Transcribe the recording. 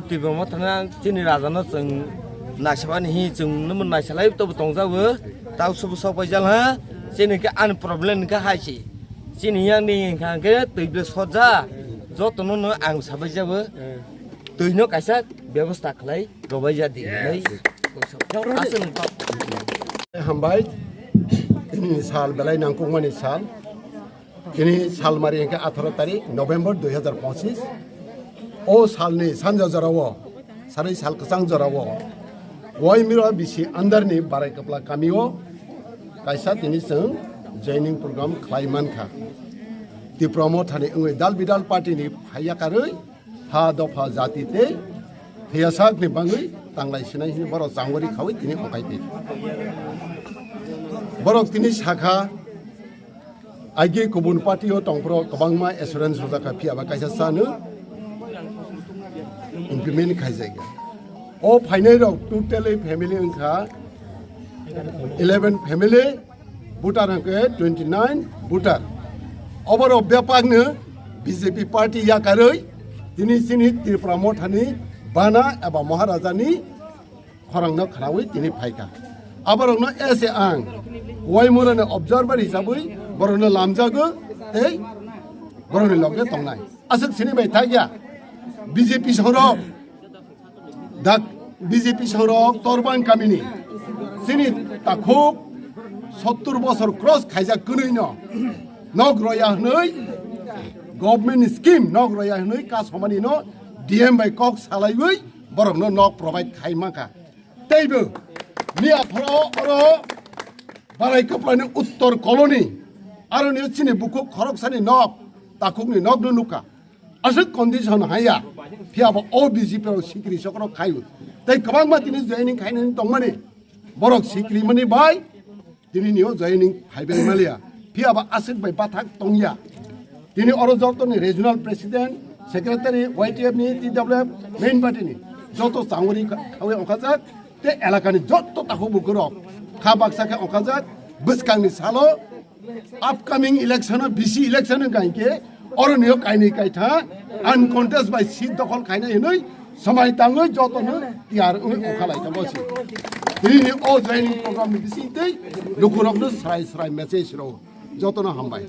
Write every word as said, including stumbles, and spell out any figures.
Twi bwrwngma thangna chini rajano chwng naisabani hi chwng nungmung naisalai tobo tongjago. Tau subu sok paijal ha. Chini khe ani problem khe hai se. Chini yang ni hwnkha khe twi ble sotja. Jotono no ang sabai jago. Twi no kaisa bebosta khlai robai ja di. Aswk. Hambai. Tini sal belai nangkukmani sal. Tini salmari hwnkhe atharo tarik November dui hazar pochisni. O salni sanja jorao, sarwi sal kwchang jorao, Waimiro bisi andarni Barai Kwpla kamio kaisa tini chwng joining program khlai mankha. Tipra Mothani wngwi dal bidal party ni phaiya karwi ha dopha jati tei thwiya sakni bangwi tanglai sinai hwnwi borok changori khawi tini okai twi. Borok tini sakha, aige kubun party o tongphuru kwbangma assurance rwjakha, phiya ba kaisa chano implement khaijakya. O phainai rok totally family wngkha eleven family, voter hwnkhe twenty nine voter. Oborok bebakno B J P party yakarwi tini chini Tipra Mothani bana eba Maharajani khorangno khwnawi tini phaikha. Aborokno ese ang Waimurani observer hisabwi borokno lamjago tei borokni loge tongnai. Aswk sini bai thakya B J P sorok, dak B J P sorok Torbang kamini chini takhuk sottur bosor cross khaijak kwnwino nok roya hwnwi government scheme nok roya hwnwi kasomani no D M bai kok salaiwi borokno nok provide khai mankha. Teibo miya phoro oro Barai Kwplani Uttor Colony, aroni chini bukhuk khoroksani nok, takhukni nokno nukha. Aswk condition haya, phiya bo o B J P rok sikri sokrok khaio. Tei kwbangma tini joining khainani tongmani, borok sikri mani bai tini nio joining phaibai maliya. Phiya bo aswk bai bathak tongya. Tini oro joto ni regional president, secretary, Y T F ni, T W F, main party ni joto changori kha-, khawi ongkhajak, tei elaka ni joto takhuk bukhuk rok kha baksa khe ongkhajak, bwskang ni salo upcoming election o, B C election o gain khe oro nio kainwi kaitha uncontest bai seat dokhol khainai hwnwi swmai tangwi joto no tiyar wngwi ongkha lai kha bo se. Tini ni o joining program ni bising tei lukurok no srai srai message rw joto no hambai.